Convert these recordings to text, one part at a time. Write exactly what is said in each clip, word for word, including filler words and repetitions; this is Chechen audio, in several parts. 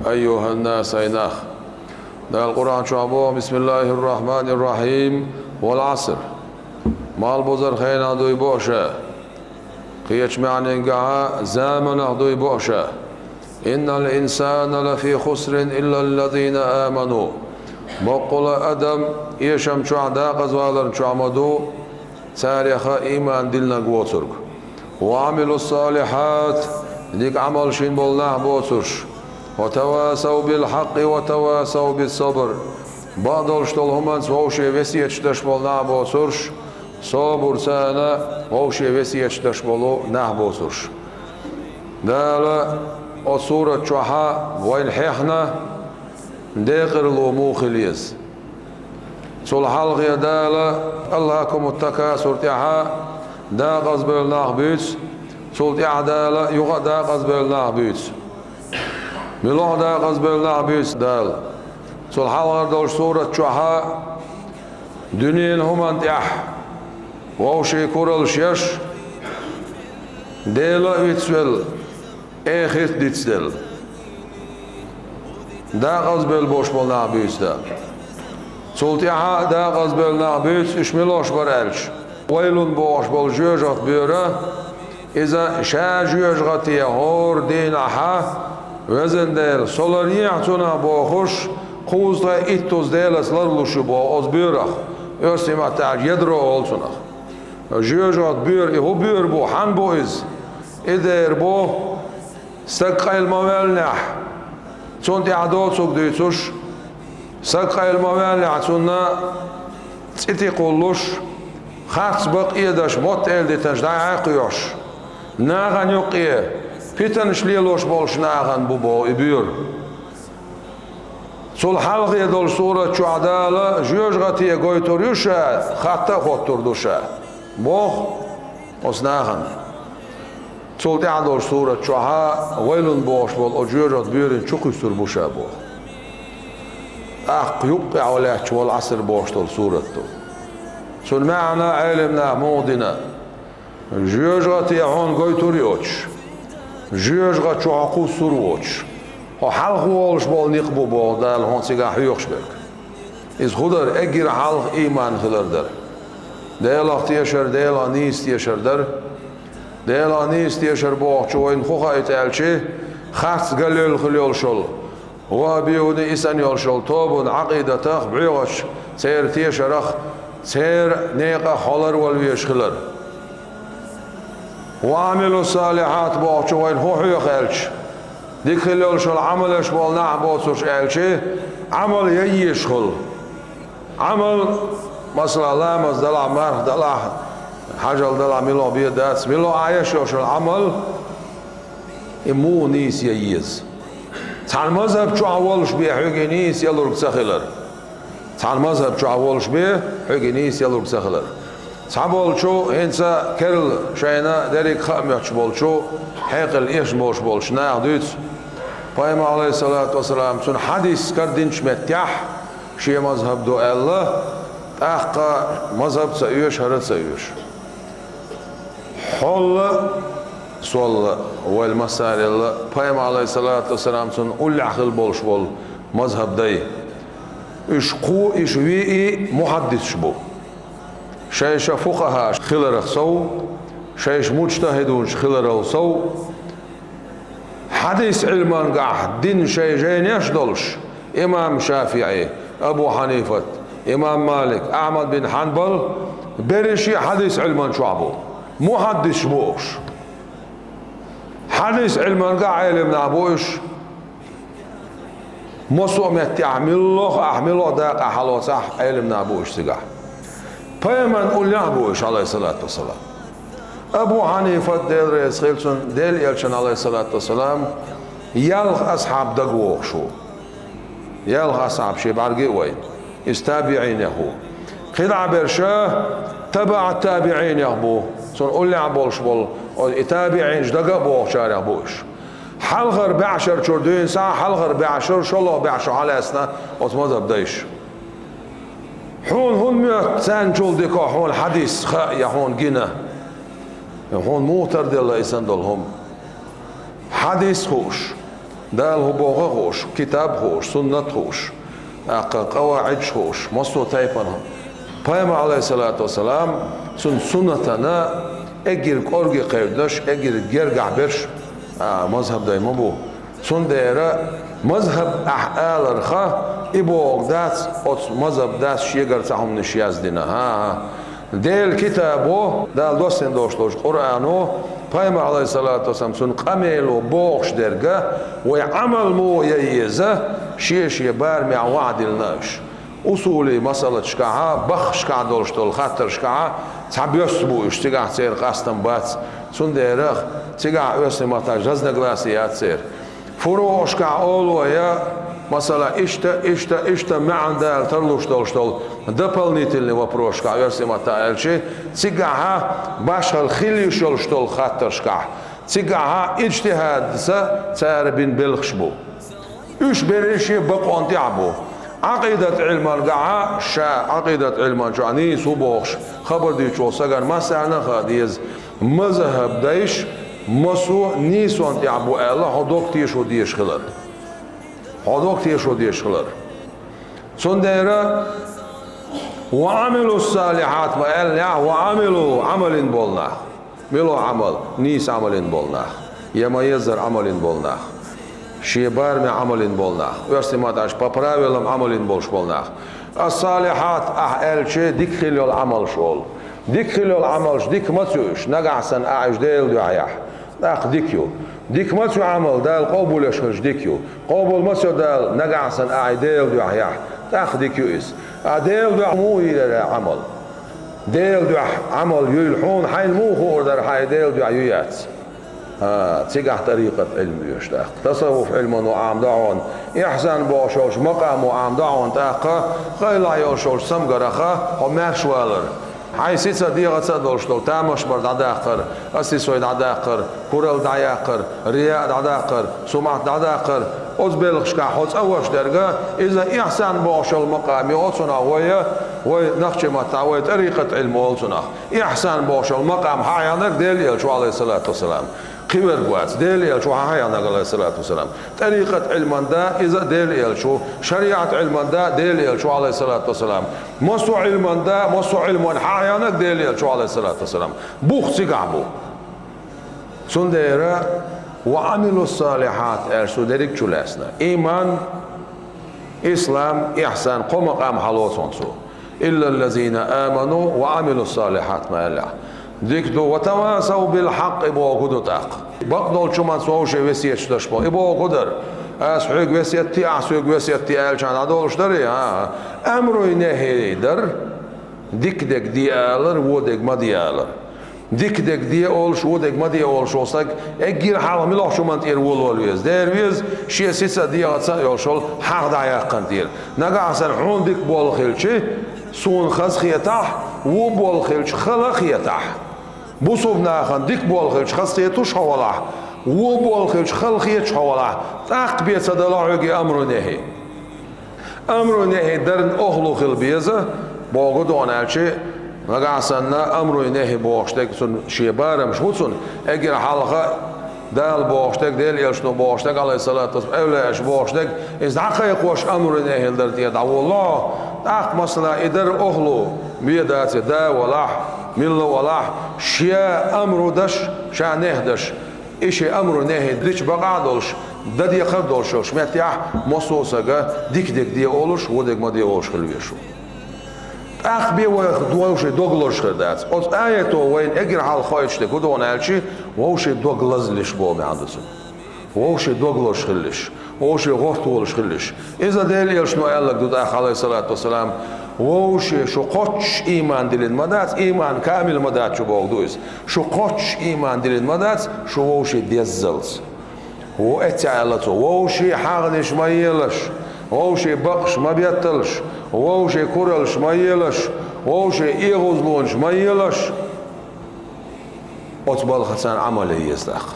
أيها الناس, ай нах. Дала Къуръан чохь боху: بسم الله الرحمن الرحيم. والعصر. Малбузара хенах дуй боху ша. Кхечу маьӀненгахьа заманах дуй боху ша. إن الإنسان لفي خسر إلا الذين آمنوا. Баккъала адам эшам чохь, дакъазваларна чохь ма ду, царех а ийман диллинарг воцург. وعملوا الصالحات, дика Ӏамал шина болу нах боцурш. وتواصوا بالحق وتوصوا بالصبر. Бакъдолуш долу хӀуманца вовше весеташ деш болу нах боцурш, собарца вовше весеташ деш болу нах боцурш. Дала оцу сурат чохьа вайна хьехна декъарло муха хила еза. Цул хьалхе Дала: ألهاكم التكاثر тӀаьхьа дакъазбевлла нах буьйцу, цул тӀаьхьа Дала юха а дакъазбевлла нах буьйцу. Муьлха дакъазбевлла нах буьйцу Дала? Цул хьалхара долчу сурат чохьа дуьненан хӀуманна тӀехь вовшийн кураллаш еш, Дела а вицвелла, эхарт дицделла. Дакъазбевлла бохуш болу нах буьйцу Дала. Цул тӀаьхьа а дакъазбевлла нах буьйцу, уьш муьлхаш бара аьлча. Вайлун бохуш болу жоьжахати боьра, иза ша жоьжахате хӀора дийнахьа, везан Дела, со ларъехьа цунах бохуш, кхузткъе иттуза Делаца ларлуш ю боху оцу боьрах, оьрсийн маттахь аьлча ядро олу цунах. Жоьжахати боьра, и хӀун боьра бу, хьанна бу иза? И дера бу, стаг къайла ма ваьллинехь, цунна тӀехь доцург дуьйцуш, стаг къайла ма ваьллинехь, цунна цӀе тӀе кхуллуш, харц бакъ эдаш, мотт-эладитанаш дӀа-хьа кхоьхьуш, нахана юккъе питанаш лелош болчу нахана бу боху и боьра. Цул хьалхе долчу сурат чохь Дала жоьжахате гойтур ю ша, хатта а хоттур ду ша, боху оцу нахана. Цул тӀаьхьа долчу сурат чохьа вайлун бохуш болу оцу жоьжахати боьрина чу кхуьссур бу ша, боху. ТӀаккха юккъехь лаьтташ вал Ӏаср бохуш долу сурат ду. Цуьнан маьӀна Ӏелам наха муха дина: жоьжахате хьуна гойтур йоцуш, жоьжахати чу хьо кхуссур воцуш, хьо хьалха волуш болу некъ бу боху Дала хьуна цигахь хьоьхуш берг. Иза хӀун дара? Эггара хьалха ийман хилар дара. Делах тешар, Делах нийса тешар дара. Делах нийса тешар бохучу вайна хӀун хаийта аьлча, харц галъевлла хила йолуш йолу, ваххабиюни, и санна йолуш йолу тобанан Ӏакъидатах, боьгӀачу церан тешарах, церан некъах хьо ларвала везаш хилар. Ва амилу салихьат бохучу вайна хӀун хьоьху аьлча, дика хила йолуш йолу Ӏамал еш болу нах боцурш аьлча, Ӏамал ян езаш хуьлу. Ӏамал, масала, ламаз далахь, марха далахь, хьажал далахь, мила бен дац, мила Ӏа еш йолуш йолу Ӏамал, и муха нийса ян еза? Цхьана мазхӀаб чохь волуш бен хьоьга и нийса ялург ца хилар. Цхьана мазхӀаб чохь волуш бен хьоьга и нийса ялург ца хилар. Цхьаболчу, хӀинца керла шайна дерриг хаа моьттуш болчу, хьекъал эшна болуш болчу наха дуьйцу, Пайхамар, алейхиссалату вассалам, цуьнан хьадис кара динчу меттехь шен мазхӀаб ду аьлла, тӀаккха мазхӀаб ца оьшу, хӀара ца оьшу. Хьолла, солла, вайл массарелла, Пайхамар, алейхиссалату вассалам, цунна уллехь хила болуш болу мазхӀаб дай. Уьш кху, уьш виъ мухьаддисаш бу. Шайша фукъахаш хиларах сов, шайша муджтахьидунаш хиларал сов, хьадис Ӏилмангахь дина шайн жайнеш долуш, имам ШафиӀи, Абу Хьанифат, имам Малик, Ахьмад бин Хьанбал, берриш а хьадис Ӏилман чохь бу. Мухьаддисаш бу уьш. Хьадис Ӏилмангахь Ӏелам нах бу уьш. Массо а меттехь милла а, ахь милла а дакъа хьалоцахь, Ӏелам нах бу уьш цигахь. Пайхамарна уллехь а бу уьш, алейхиссалату вассалам. Абу Хьанифат, Дела реза хила цунна, Делан элчанна, алейхиссалату вассалам, ялх асхьаб дага вогӀуш ву. Ялх асхьаб ши бӀаьрги а вайна. Иза табиӀинех ву. КхидӀа берш табаӀ табиӀинех бу. Цунна уллехь а болуш болу, и табиӀинаш дага а богӀучарех бу уьш. Хьалхара бӀешар чуьра дуьйна схьа, хьалхара бӀешар, шолгӀа бӀешар хьалаьцна оцу мазхӀаб дайша. Хьуна хӀунда моьтту царна чул дика хьуна хьадис хаа я хьуна гина? Хьуна муха тарделла и санна долу хӀума? Хьадис хууш, Дала хӀун боху а хууш, китаб а хууш, суннат а хууш, тӀаккха къаваӀидаш а хууш, массо а тайпана. Пайхамар, Ӏалайхиссалату вассалам, цуьнан суннатана эггара кӀорге кхевдинарш, эггара гергахь берш, а, мазхӀаб дай ма бу. Цундела мазхӀаб ахь аларха, и бохург дац, оцу мазхӀаб дац шегара цхьа хӀуманаш яздина. ХӀан-хӀа. Делан китабо, Дала доссийна долуш долчу Къуръано, Пайхамар, Ӏалайхиссалату вассалам, цуьнан къамело бохуш дерг, вай Ӏамал муха ян еза, шен-шен барамехь ваӀда диллина уьш. Усули масалаташкахьа, баххашкахь долуш долу хаттаршкахьа цхьабосса бу уьш, цигахь церан къастам бац. Цундела цигахь оьрсийн маттахь разногласие яц церан. ФуруӀашкахь олу я, масала, иштта, иштта, иштта маьӀна Дала тарлуш долуш долу дополнительный вопросашкахь, оьрсийн маттахь аьлча, цигахьа башхалла хила йиш йолуш долу хаттаршкахь, цигахьа иджтихӀадца цара бина белхаш бу. Уьш берриш а бакъонан тӀехь бу. Ӏакъидат Ӏилман гахьа, ша Ӏакъидат Ӏилман чохь нийса ву бохуш, хабар дуьйцуш волу сагана массарна а хаа деза, мазхӀаб дайш массо а нийсонан тӀехь бу аьлла, хьо дог тешо дезаш хилар. Хьо дог тешо дезаш хилар. Цундела: «Ва Ӏамилу салихьат» ма аьллехь, «Ва Ӏамилу», Ӏамал йина болу нах. Мила Ӏамал? Нийса Ӏамал йина болу нах. Я ма-еззара Ӏамал йина болу нах. Шен барамехь Ӏамал йина болу нах. Оьрсийн маттахь аьлча, по правилам Ӏамал йина болуш болу нах. Ас-салихьат ахь аьлча, дика хила йолу Ӏамалш олу. Дика хила йолу Ӏамалш дика маца ю уьш, нагахь санна ахь уьш Делан дуьхьа яхь, тӀаккха дика ю. Дика маца ю Ӏамал, Дала къобалъеш хилча дика ю. Къобал маца йо Дала, нагахь санна ахь и Делан дуьхьа яхь, тӀаккха дика ю иза. Ткъа Делан дуьхьа муха йийр яра Ӏамал? Делан дуьхьа Ӏамал юйла хьуна хьайна муха хуур дара, хьан и Делан дуьхьа ю яц? ХӀа, цигахь тӀарикъат Ӏилма оьшу тӀаккха. Тасаввуф Ӏилмано Ӏамадо хьуна, ихьсан бохуш йолчу макъамо Ӏамадо хьуна тӀаккха, къайлахь йолуш йолчу цамгараха хьо маьрша валар. Хьайн сица а, дегӀаца а долуш долу тамаш бар дӀадаккхар, ас и сой дӀадаккхар, куралла дӀаяккхар, рияъ дӀадаккхар, сумӀат дӀадаккхар, оцу белхашкахь хьо цӀа ваша дерг, иза ихьсан бохуш йолу макъам ю оцунах вай, вай нохчийн маттахь вай тӀарикъат Ӏилма олу цунах. Ихьсан бохуш йолу макъам хьан хьанаг Делан Элчо, Ӏалайхиссалату вассалам. Кхин верг вац, Делан Элчо хьан хьанаг, Ӏалайхиссалату вассалам. ТӀарикъат Ӏилман да иза Делан Элчо, шариӀат Ӏилман да Делан Элчо, Ӏалайхиссалату вассалам. Массо а Ӏилман да, массо а Ӏилман хьан хьанаг Делан Элчо, Ӏалайхиссалату вассалам. Бух цигахь бу. Цундела: «Ва Ӏамилу салихьат», аьлча, цо дерриг а чу лаьцна. Иман, ислам, ихьсан, кхо макъам хьалоцу хьуна цо. «Иллаллазина аману ва Ӏамилу салихьат» ма аьллехь. Дика ду, «ва тавасав бил хьакъ» и боху ду тӀаккха. Бакъдолчу хӀуманца вовше весеташ даш бо, и боху дара. Ас хьоьга весет те, ахь соьга весет те аьллачхьана дӀадолуш дарий? ХӀан-хӀа. Амруй нехӀий дар, дика дерг де алар, вон дерг ма де алар. Дика дерг де олуш, вон дерг ма де олуш волу стаг, эггара хьалха муьлхачу хӀуманна тӀера волавала веза? Дера веза, шен сица а, дегӀаца а йолуш йолу хьагӀ дӀаяьккхина тӀера. Нагахь санна хьуна дика болу хилча, суна хаза хетахь, вон болу хилча, хала хетахь. Бусулба нахана дика болу хилча, хаза хеташ хьо валахь, вон болу хилча, хала хеташ хьо валахь, тӀаккха бен ца дала хьоьга и амру нехӀи. Амру нехӀи дарна охӀла хила беза, боху ду хьуна аьлча, нагахь санна амру нехӀи бохуш дерг цунна шен барамаш бу цунна, эггара хьалха Дала бохуш дерг, Делан Элчано бохуш дерг, Ӏалайхиссалату вассалам, эвлаяаш бохуш дерг, иза дӀакхайкхош амру нехӀил дар тӀера дӀаволало хьо. ТӀаккха, масала, и дар охӀла бен дац, да валахь, милла валахь, шен амру даш, ша нехӀ даш. И шен амру нехӀи дича бакъахь а долуш, дан декхар а долуш йолуш меттехь, массо а сага дика дерг де олуш, вон дерг ма де олуш хила веза шу. ТӀаккха бен вайх вовшийн дог лозуш хир дац. Оцу аято вайна эггара хьалха хоуьйтуш дерг хӀун ду хьуна аьлча, вовшийн дог лазалаш боху маьӀна ду цуьнан. Вовшийн дог лозуш хилалаш, вовшийн гӀортолаш хилалаш. Иза Делан Элчано аьлларг ду тӀаккха, Ӏалайхиссалату вассалам, вовшийн шу кхоччуш ийман диллина ма дац, ийман камил ма дац шу боху ду иза. Шу кхоччуш ийман диллина ма дац, шу вовшийн деззалц. Ву эццехь аьлла цо: вовшийн хьагӀнаш ма елаш, вовшийн бакъаш ма бетталаш, вовшийн кураллаш ма елаш, вовшийн эгӀазлонаш ма елаш. Оцу балхаца Ӏамал ян еза тӀаккха.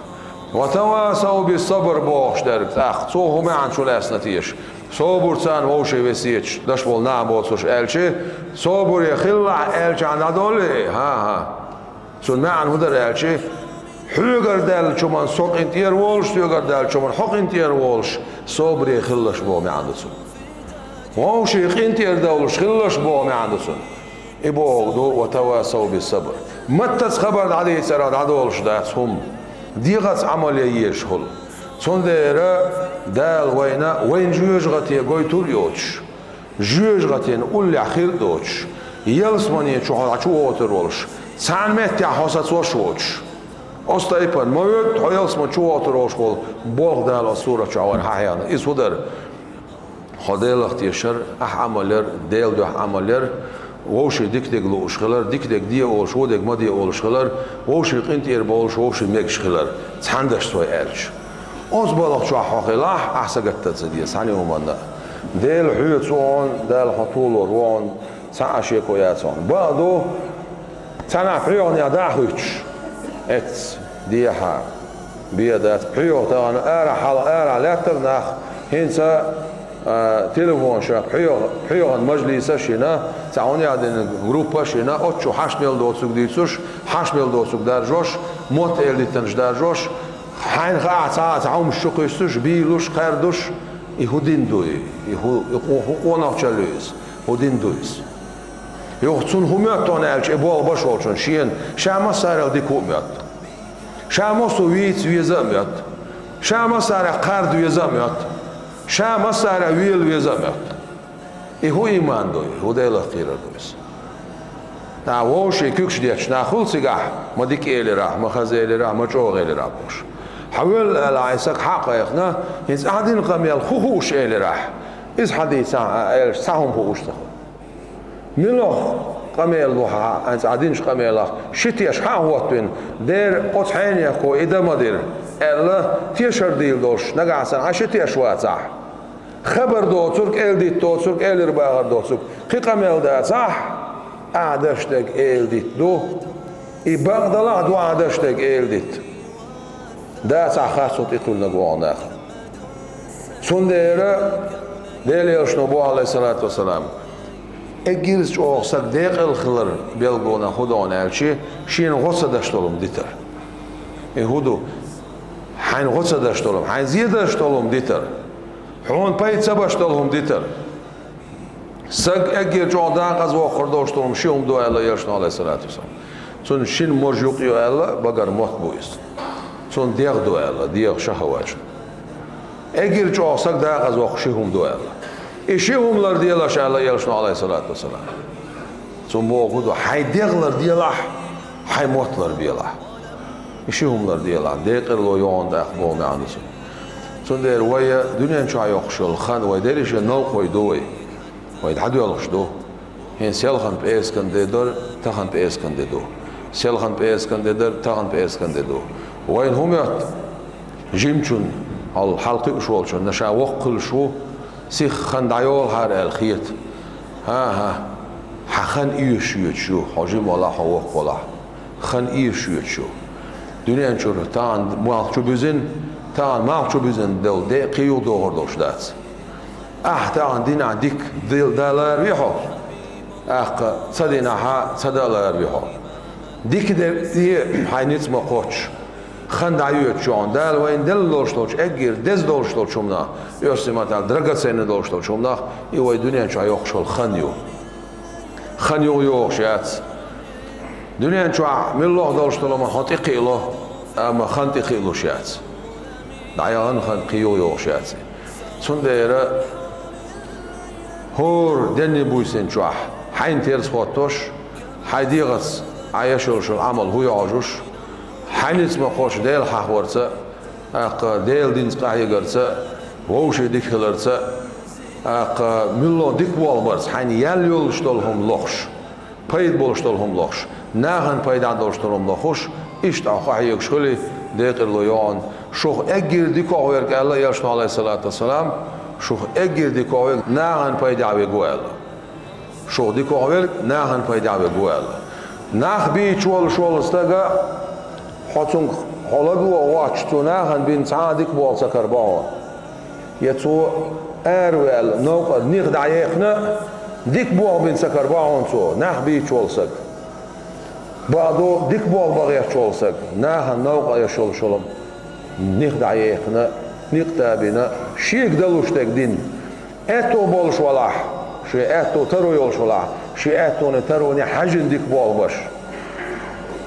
«Ва тавасав бис-сабр» бохуш дерг тӀаккха, цо хӀун маьӀна чу лаьцна теша? Собар царна вовшийн весеташ даш болу нах боцурш аьлча, собаре хилалахь аьллачхьана дӀадолий? ХӀан-хӀа. Цуьнан маьӀна хӀун дара аьлча, Хьоьгара даьллачу хӀуман со къинтӀера волуш, соьгара даьллачу хӀуман хьо къинтӀера волуш, собаре хилалаш боху маьӀна ду цуьнан. Вовшийн къинтӀера довлуш хилалаш боху маьӀна ду цуьнан. И бохург ду: «Ва тавасав би сабр». Маттаца хабар дӀадийцарах дӀадолуш дац хӀума, дегӀаца Ӏамал ян езаш хуьлу. Цундела Дала вайна, вайна жоьжахате гойтур а йоцуш, жоьжахатин уллехь хир а доцуш, ялсамани чу хьо чувогӀур волуш, цхьана меттехь хьо сацош а воцуш. Оцу тайпана ма воьду хьо ялсамани чувогӀур волуш волу болх Дала оцу сурат чохь вайна хьахьехна. Иза хӀун дара? Хьо Делах тешар, ахь Ӏамал яр, Делан дуьхьа Ӏамал яр, вовшийн дика дерг лууш хилар, дика дерг де олуш, вон дерг ма де олуш хилар, вовшийн къинтӀера бовлуш, вовшийн мегаш хилар, цхьана дашца вай аьлча. Оцу балха чохь хьо хилахь, ахь сагатдан ца деза цхьана а хӀуманна. Дела хьоьца ву хьуна, Дала хьо толор ву хьуна, цхьа а шеко яц хьуна. Бакъ ду, цхьанхьа пхьоьханехь дӀа а хӀуьттуш, эццахь, дехьа, бен дац, пхьоьха тахана арахь, хьалха арахь лаьттара нах, хӀинца, а, телефонашкахь пхьоьха, пхьоьхана мажлисаш а йина, цхьа хӀун яздина группаш а йина, оцу чу хьашт мел доцург дуьйцуш, хьашт мел доцург даржош, мотт-эладитанаш даржош, хьайна хаахь цхьа а цхьа хӀумаш чу кхуьссуш, бийлуш, кхаьрдуш, и хӀун дин ду и? И хӀун, и хӀун, хӀун къонахчалла ю иза? ХӀун дин ду иза? Юха цунна хӀун моьтту аьлча, и болх беш волчунна шена, ша массарел дика хӀу а моьтту. Ша массо а вийца веза а моьтту. Ша массарех кхарда веза а моьтту. Ша массарех вела веза а моьтту. И хӀун ийман ду, и хӀун Делах кхерар ду иза? ТӀаккха вовшийн куьгаш детташ нах хуьлу цигахь, ма дика элира ахь, ма хаза элира ахь, ма чӀогӀа элира ахь бохуш. Хьан велла аьлла, хьайн саг хьа а кхайкхина, хӀинца ахь дина къамел хӀун хууш элира ахь? Иза хьан дийцахь а аьлча, цхьа хӀума хууш ца хуьлу. Мила къамел ду хьан, хӀинца ахь динчу къамелах ши теша хьа а хӀоттавина, дера оцу хьенехо и дан ма дира, аьлла, тешар дийла долуш, нагахь санна хьан ши теша вацахь? Хабар доцург, эладита доцург, элира бахар доцург, кхин къамел дацахь, ахь даш дерг эладита ду, и бакъдалахь ду ахь даш дерг эладита. Дацахь хац хӀун тӀекхуьллинарг вогӀу нахана. Цундела Делан Элчано боху, Ӏалайхиссалату вассалам, эггирза чӀогӀа саг декъала хилар белгалонах хӀун ду аьлча, шена гӀо ца даш долу хӀума дитар. И хӀун ду? Хьайна гӀо ца даш долу хӀума, хьайна зе даш долу хӀума дитар. Хьуна пайда ца баш долу хӀума дитар. Саг эггара чӀогӀа декъаза воккхур долуш долу хӀума ши хӀума ду аьлла Элчано, Ӏалайхиссалату вассалам. Цунна шина мож юкъа ю аьлла, багара мотт бу иза. Цунна дегӀ ду аьлла, дегӀ шахаваташ. Эггара чӀогӀа саг декъаза воккху ши хӀума ду аьлла. И ши хӀума ларделаш аьлла Элчано, Ӏалайхиссалату вассалам. Цунна бохург ду, хьайн дегӀ ларделахь, хьайн мотт ларбелахь. И ши хӀума ларделахь, декъало йогӀу тӀаккха боху маьӀна ду цуьнан. Цундела вай дуьнен чохь йоккхуш йолу хан вай дерриге а новкъа ду вай. Вай дӀадоьлхуш ду. ХӀинца селхана пӀераскан де дара, тахана пӀераскан де ду. Селхана пӀераскан де дара, тахана пӀераскан де ду. Вайна хӀун моьтту? Жимачунна, хьал-, хьалакхуьуш волчунна ша воккха хуьлуш ву, сиха хан дӀайолахьара аьлла хета. ХӀан-хӀа, хьан хан оьшуш йоьдуш ю, хьо жима валахь, хьо воккха валахь. Хан оьшуш йоьдуш ю. Дуьнен чуьра тахана малх чу буьзина, тахана малх чу буьзина долу де кхин юха догӀур долуш дац. Ахь тахана динехь дика дела дан ларави хьо, тӀаккха ца динехь ца дан ларави хьо. Дика де, де хьайн ницкъ ма кхоччу. Хан дӀайоьдучу хьуна, Дала вайна делла долуш долчу, эггара деза долуш долчу хӀуманах, оьрсийн маттахь драгоценный долуш долчу хӀуманах, и вай дуьнен чохь йоккхуш йолу хан ю. Хан юха йогӀуш яц. Дуьнен чохь муьлхха долуш долу хӀума хьо тӀекхиало, амма хан тӀекхиалуш яц. ДӀаяхана хан кхин юха йогӀуш яц. Цундела хӀора денна буьйсанна чохь хьайна терца хӀоттош, хьайн дегӀаца Ӏа еш йолуш йолу Ӏамал хӀун йожуш, хьайн ницкъ ма кхоччу Дела хьахорца, тӀаккха Делан динца къахьегарца, вовшийн дика хиларца, тӀаккха муьлхха дика болх барца, хьайна ял йолуш долу хӀума лохуш, пайда болуш долу хӀума лохуш, нахана пайда долуш долу хӀума лохуш, иштта хьо къахьегаш хуьлий, декъало йогӀу хьуна. Шух эггара дикох верг аьлла Элчано, Ӏалайхиссалату вассалам, шух эггара дикох верг нахана пайда верг ву аьлла. Шух дикох верг нахана пайда верг ву аьлла. Нах бийча волуш волу стага, хьо цунга хьо лаго а воцуш, цо нахана бина цхьа а дика болх ца карабо хьуна. Я цо араваьлла, новкъа нах дӀаяьккхина, дика болх бина ца карабо хьуна цо, нах бийча волу саг. Бакъду, дика болх бан гӀерташ вола саг, нахана новкъа еш йолуш йолу нах дӀаяьккхина, некъ табина, шега далуш дерг дина. Аьтто болуш валахь, шен аьтто таро йолуш валахь, шен аьттонан тароне хьаьжжина дика болх беш.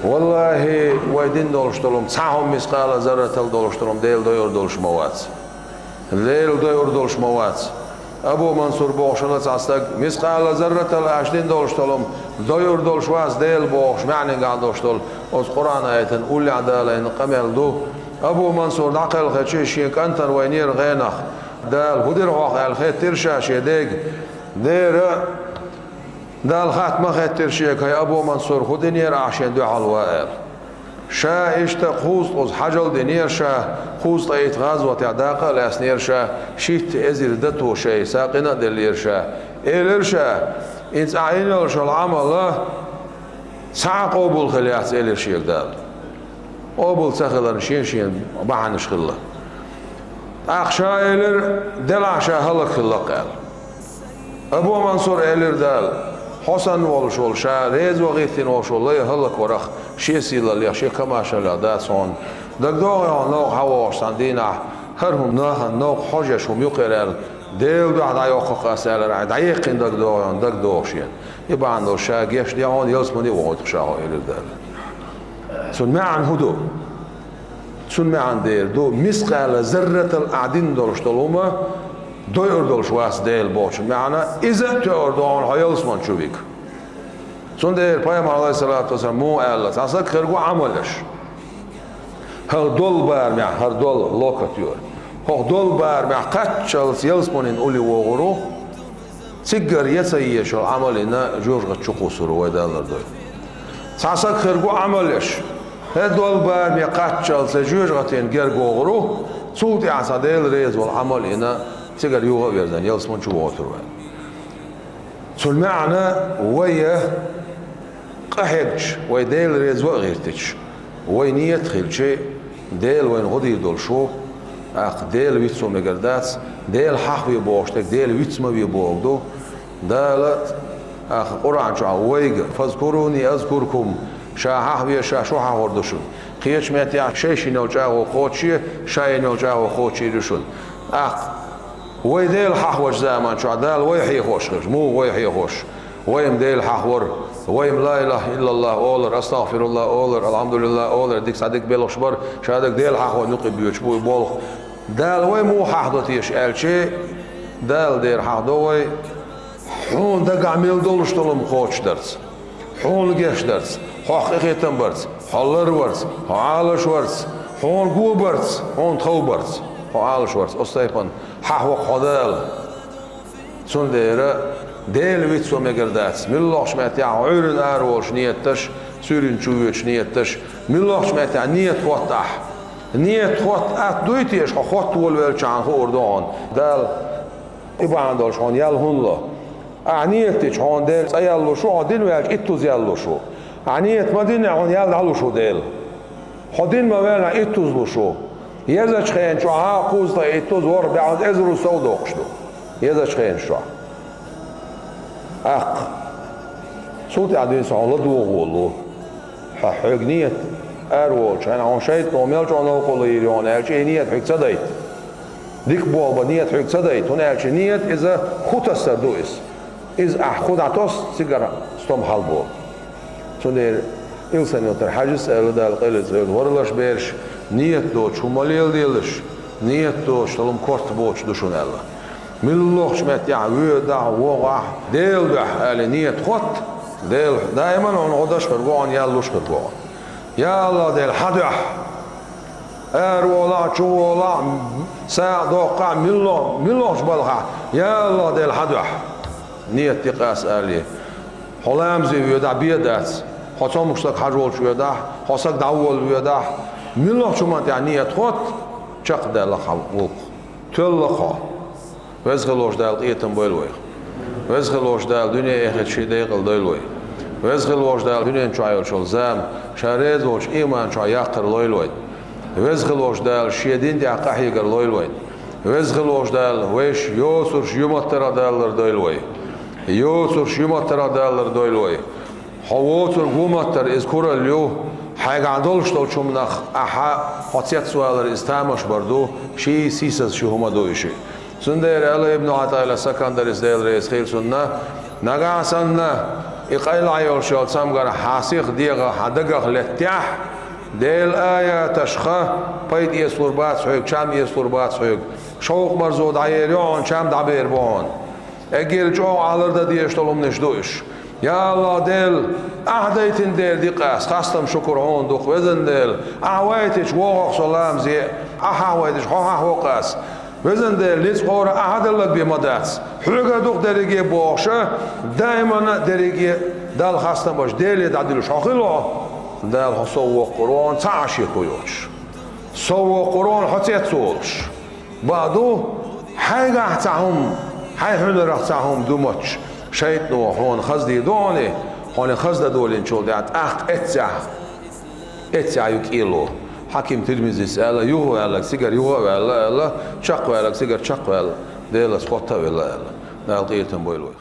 Валлахьи, вай дина долуш долу хӀума, цхьа хӀума мискъала зарратал долуш долу хӀума Делан дойур долуш ма вац. Делан дойур долуш ма вац. Абу Мансур бохуш хилла цхьа стаг, мискъала зарратал аша дина долуш долу хӀума дойур долуш вац Дела бохуш, маьӀнехь долуш долу оцу Къуръан аятан уллехь далийна къамел ду. Абу Мансур дӀакхелхича, шен кӀантана вайнера гӀенах. Дала хӀун дира хьох аьлла хеттира ша шен дега. Дера, Дала хатта ма хеттира шега, хӀай Абу Мансур, хӀун динера ахь шен дуьхьал ван аьлла. Ша иштта кхузткъа хьажал динера ша, кхузткъе итт гӀазотехь дакъа а лаьцнера ша, шийтта эзар дато шайца къина а деллера ша. Элира ша, иза ахь йина йолуш йолу Ӏамал цхьа а къобал хилла яц, элира шега Дала. Къобал ца хиларна шен-шен бахьанаш хилла. ТӀаккха ша элира, делахь ша хӀаллакьхилла-кх аьлла. Абу Мансур элира Дала, хьо санна волуш волу, ша реза ван гӀиттина волуш волу лай хӀаллакварах шен сийлаллех, шен комаьршаллех дац хьуна. ДагадогӀий хьуна новкъа хьавогӀуш цхьана дийнахь, хӀара хӀума нахана новкъа хьожа еш хӀума ю-кх хӀара аьлла, Делан дуьхьа дӀайоккху-кх ас аьлла, ахь дӀаеккхина дагадогӀий хьуна, дагадогӀу шена. И бахьана долуш ша гечдехьа хьуна, ялсамане а вохуьйту-кх ша хьо, элира Дала. Цуьнан маьӀна хӀун ду? Цуьнан маьӀна дера ду, мискъала зарратал ахь дина долуш долу хӀума дойур долуш вац Дела бохучун маьӀна, иза а тоьар ду хьуна хьо ялсамани чу вига. Цундела Пайхамара, Ӏалайхиссалату вассалам, муха аьлла, цхьа саг хир ву Ӏамал еш. ХӀара долу барамехь, хӀара долу локоть ю хӀара. ХӀокху долу барамехь кхаччалц ялсаманин улле вогӀур ву, цигара я ца езаш йолу Ӏамал йина жоьжахати чу кхуссур ву, вай Дала лардойла. Цхьа саг хир ву Ӏамал еш, хӀара долу бараме кхаччалц жоьжахатина герга вогӀур ву, цул тӀаьхьа цхьа Дела реза волу Ӏамал йина, цигара юха а верзина, ялсамани чу воцур ву. Цуьнан маьӀна вай къахьегча, вай Дела реза ван а гӀиртича, вай нийят хилча, Дела вайна гӀо дийр долуш ву, тӀаккха Дела вицван мегар дац, Дела хьахаве бохуш дерг Дела виц ма ве бохург ду. Дала тӀаккха Къуръан чохь вайга: «Фазкуруни азкуркум», ша хьахаве, ша шу хьахор ду шуна. Кхечу меттехь шайшинна йолу чӀагӀо кхочуш е, ша йина йолу чӀагӀо кхочуш йийр ю шуна. ТӀаккха вай Дела хьахавечу заман чохь Дала вай хьехош хилча, муха вай хьехош? Вай-м Дела хьахавора, вай-м ла илаха иллаллах олура, астагӀфируллах олура, алхьамдулиллах олура, дика цхьа дика белхаш бара, ша дерг Дела хьахаван юкъе боьдуш бу и болх. Дала вай муха хьахдо теша аьлча, Дала дера хьахдо вай, хьуна дагахь мел долуш долу-м кхочушдарца. Хьуна гечдарца, хьох къинхетам барца, хьо ларварца, хьо Ӏалашварца, хьуна го барца, хьуна тхов барца, хьо Ӏалашварца, оцу тайпана хьахво-кх хьо Дала. Цундела Дела вицван мегар дац, муьлххачу меттехь хьо Ӏуьйранна араволуш нийят деш, суьйранна чу воьдуш нийят деш, муьлххачу меттехь нийят хӀотта ахь. Нийят хӀотта атта дуй теша, хьо хӀотта волавеллачхьана хуур ду хьуна. Дала и бахьана долуш хьуна ял хӀунда ло? Ахь нийят дича, хьуна Дела цкъа ял луш ву, хьо дина ваьлча иттуза ял луш ву. Ахь нийят ма дина, хьуна ял дӀалуш ву Дела. Хьо дина ма ваьллехь, иттуза луш ву. Езачу хенан чохь кхузткъе иттуза, ворхӀ бӀе хьуна эзаруза сов доккхуш ду. Езачу хенаш чохь. ТӀаккха цул тӀаьхьа дуьйна со хьуна ладугӀу волу. Хьо хьоьга нийят араволучу хенахь, хьуна шайтано мел чӀогӀа новкъарло йийр ю хьуна аьлча, и нийят хьоьга ца дайта. Дика болх бан нийят хьоьга ца дайта, хӀунда аьлча нийят иза хӀу тасар ду иза. Иза ахь хӀу дӀатосу, цигара стом хьалаболу. Цундела Илсхан-Юьртара Хьаьжас аьлла, Дала къайле цӀе йойла, варалаш бераш, нийят доцуш хӀума ма леладелаш, нийят доцуш долу хӀума корта боцуш ду шуна аьлла. Муьлххачу меттехь воьдахь, вогӀахь, Делан дуьхьа аьлла нийят хӀотта, Дела даиман хьуна гӀо деш хир ву хьуна, ял луш хир ву хьуна. Я АллахӀ Дела, хьан дуьхьа! Араволахь, чуволахь, сагӀа доккхахь, муьлхха-, муьлххачу балхахь, я АллахӀ Дела, хьан дуьхьа! Нийят ди-кх ас аьлла. Хьо ламазе воьдахь, бен дац. Хьо цомгуш стаг хьажа волчу воьдахь, хьо стаг дӀаволла воьдахь, муьлххачу хӀуманна тӀехь нийят хӀотта, чекхдаьлла-кх хьан гӀуллакх. Тоьлла-кх хьо. Веза хилла волчу Дала къинхетам бойла вайх. Веза хилла волчу Дала дуьне-эхарт шен декъала дойла вай. Веза хилла волчу Дала дуьнен чохь йолчу зама ша реза волчу ийман чохь яккхар лойла вай. Веза хилла волчу Дала шен дин тӀехь къахьегар лойла вай. Веза хилла волчу Дала вайша йоцурш юьматтарах далалар дойла вай. Йоцурш юьматтарах далалар дойла вай. Хьо воцург ву ма-дарра, иза куралла ю, хьайгахь долуш долчу хӀуманах ахьа хьо цецвалар иза тамаш бар ду, ший сийсаз ши хӀума ду и шиъ. Цундела аьлла Ибн ГӀатаилла, сакандар, иза Дела реза хила цунна, нагахь санна и къайлаха йолуш йолу цамгар хьан сиха дегӀах, хьан дагах леттехь, Делан аяташха пайда эцалур бац хьоьга, чам эцалур бац хьоьга, шовкъ-марзо дӀаер ю хьуна, чам дӀабер бу хьуна. Эггара чӀогӀа Ӏалар дан дезаш долу хӀуманаш ду уьш. Я АллахӀ Дела, ахьа дайтина дела ди-кх ас, хастам, шукур хьуна ду-кх, везан Дела, ахьа вайтича вогӀу-кх со ламазе, ахьа хьахьа вайтича хьо хьахьаво-кх ас. Везан Дела, ницкъ хӀора ахьа далларг бен ма дац, хьоьга ду-кх дерриге а бохуша, даимана а дерриге а Далла хастам беш, Деле дӀадуьллуш хьо хилла хьо. Дала хьо сов воккхур ву хьуна, цхьа а шеко йоцуш. Сов воккхур ву хьуна, хьо цецволуш. Бакъ ду, хьайгахь цхьа хӀума, хьайн хьуьнарах цхьа хӀума ду моттуш, шайтӀано хьуна хаза дийр ду хьуна, хьуна хаза дан долийначул тӀаьхьа тӀаккха эццехь, эццехь ю кӀело. Хьаким Тирмизис аьлла, юха а ваьлларг цигара юха а ваьлла аьлла, чекхваьлларг цигара чекхваьлла, Делаца хотта а велла аьлла. Дала къинхетам бойла вайх.